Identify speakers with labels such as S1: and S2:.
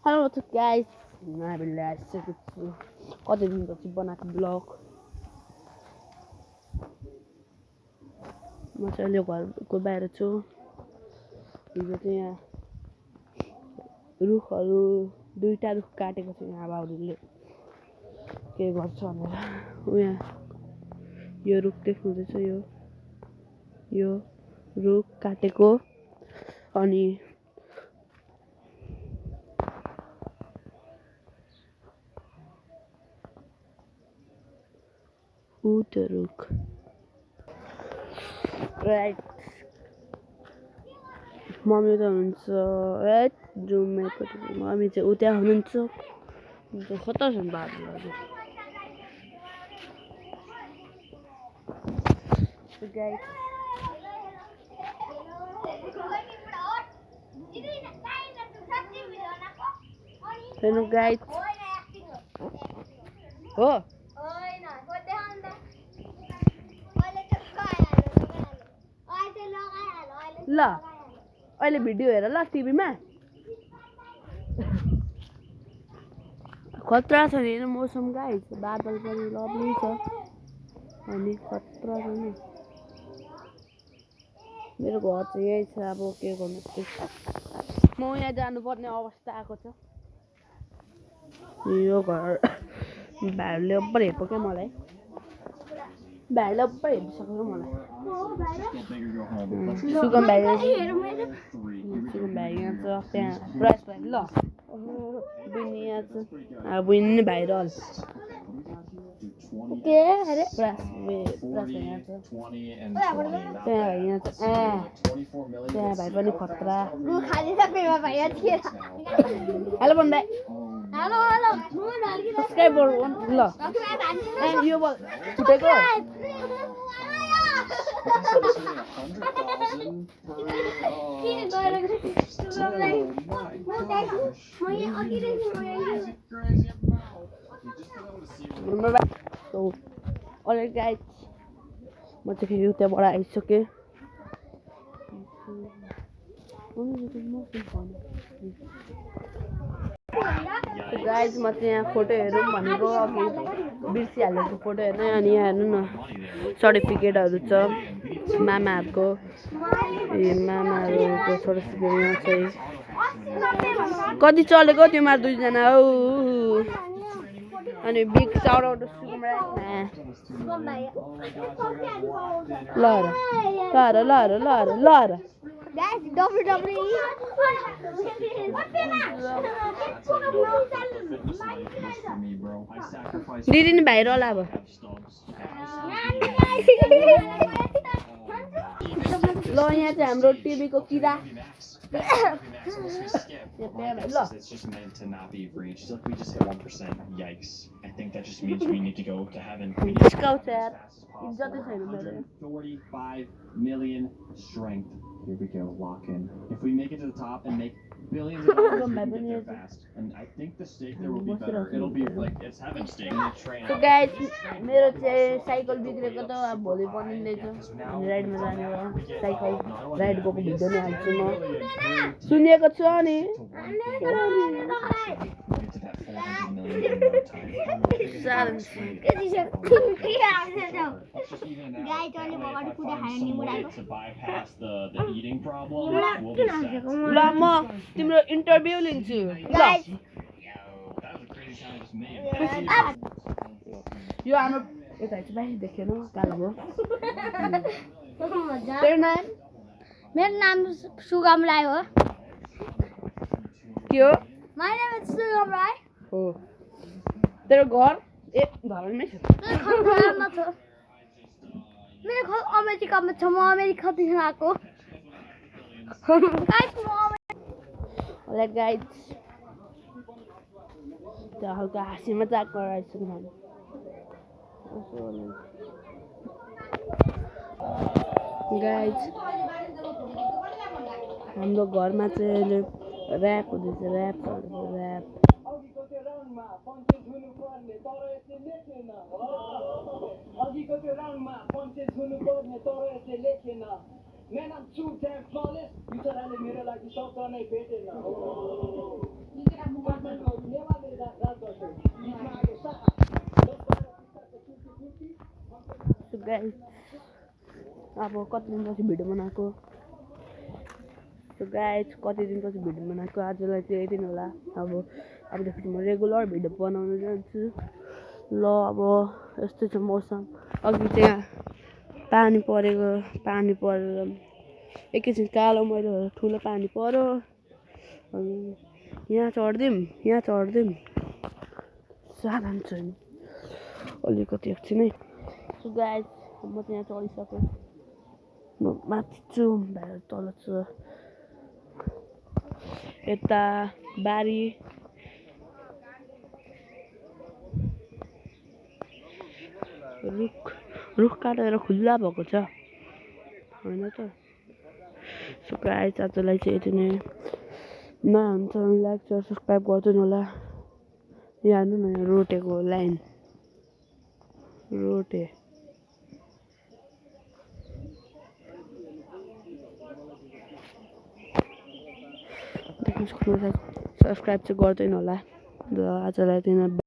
S1: Hello what's up guys? हामीले आइसकेको छु कति दिनपछि बनाएको ब्लग म चाहिँ अहिले घरको बाहिर छु हिजो चाहिँ यहाँ रुखहरू दुईटा रुख काटेको छ यहाँ बाबुले के गर्छ भनेर यहाँ यो रुख देख्नुहुँदैछ यो रुख काटेको अनि the rook. Right. Mommy हुनुहुन्छ right room मा मम्मी चाहिँ उता हुनुहुन्छ त्यो कता छन् बाबुहरू So guys Hello guys हो ल अहिले भिडियो हेर ल टिभीमा खतरा छ नि मौसम गाइस बादल पनि लभली छ अनि खतरा छ नि मेरो घर चाहिँ यही छ अब के गर्नु म यहाँ जानुपर्ने अवस्था आएको छ यो घर भाइले अब्बर हेर्छ क्या मलाई भाइले अब्बर हेरिसक्यो मलाई सुगम भाइ यहाँ छ त्यहाँ प्राइस भाइ ल बुइनी यहाँ छ बुइनी भाइरल के अरे प्राइस यहाँ छ त्यहाँ भाइ पनि खतरा हेलो भन्दै हेलो सब्स्क्राइब गर्नु ल यो बल फुटेको Alright guys म चाहिँ फेरि उताबाट आइसकेँ गाइज म चाहिँ यहाँ फोटो हेरौँ भनेको अघि बिर्सिहालेको फोटो हेर्न अनि यहाँ हेर्नु न सर्टिफिकेटहरू छ मामाहरूको मामाहरूको सर्टिफिकेट यहाँ चाहिँ कति चलेको तिमीहरू दुईजना हौ अनि बिग साउट आउट सुगम राई ल Guys, WWE. Didi ni viral अब ल यहाँ चाहिँ हाम्रो टिभीको किरा
S2: It's just meant to not be breached. Like we just hit 1%. Yikes! I think that just means we need to go to heaven. 145 million strength. Here we go, lock in. If we make it to the top and make billions of dollars, we can get there fast. And I think the stake there will be better. It'll be like it's heaven stake.
S1: So guys, मेरो चाहिँ cycle बिग्रेको त अब भोलि बनिँदैछ राइडमा जाने हो cycle ride गएको भिडियो नै हाल्छु म सुनेको छु अनि ल म तिम्रो इन्टरभ्यु लिन्छु यो हाम्रो यता चाहिँ बाहिर देखेन कालो हो तेरो नाम
S3: मेरो नाम सुगम राई हो
S1: के हो
S3: My name is Sugam Rai.
S1: हो तेरो घर ए धरनमै छ
S3: मेरो घर अमेरिकामा छ म अमेरिकादेखि आएको
S1: Alright guys त्यो हल्का हाँसी मजाक गराइछु मैले गाइज हाम्रो घरमा चाहिँ अहिले ऱ्याप हुँदैछ rap
S4: Man, I'm too damn flawless. You said I live here like you so done, they bitch.
S1: Guys अब कति दिनपछि भिडियो बनाएको गाइस कति दिनपछि भिडियो बनाएको आजलाई चाहिँ यति नै होला अबदेखि म रेगुलर भिडियो बनाउनु जान्छु ल अब यस्तै छ मौसम अघि त्यहाँ पानी परेर एकैछिन कालो मैलो ठुलो पानी पर्यो अनि यहाँ चढ्दिउँ साधन छैन अलिकति एकछिनै सो गाइस म त्यहाँ चढिसकेँ म माथि छु भाइ तल छु यता बारी रुख काटेर खुल्ला भएको छ होइन त सो गाइस आजलाई चाहिँ यति नै नयाँ हुन्छ लाइक र सब्सक्राइब गरिदिनु होला यहाँ हेर्नु न यहाँ रोटेको लाइन रोटे देख्न सक्नुहुन्छ सब्सक्राइब चाहिँ गरिदिनु होला र आजलाई यति नै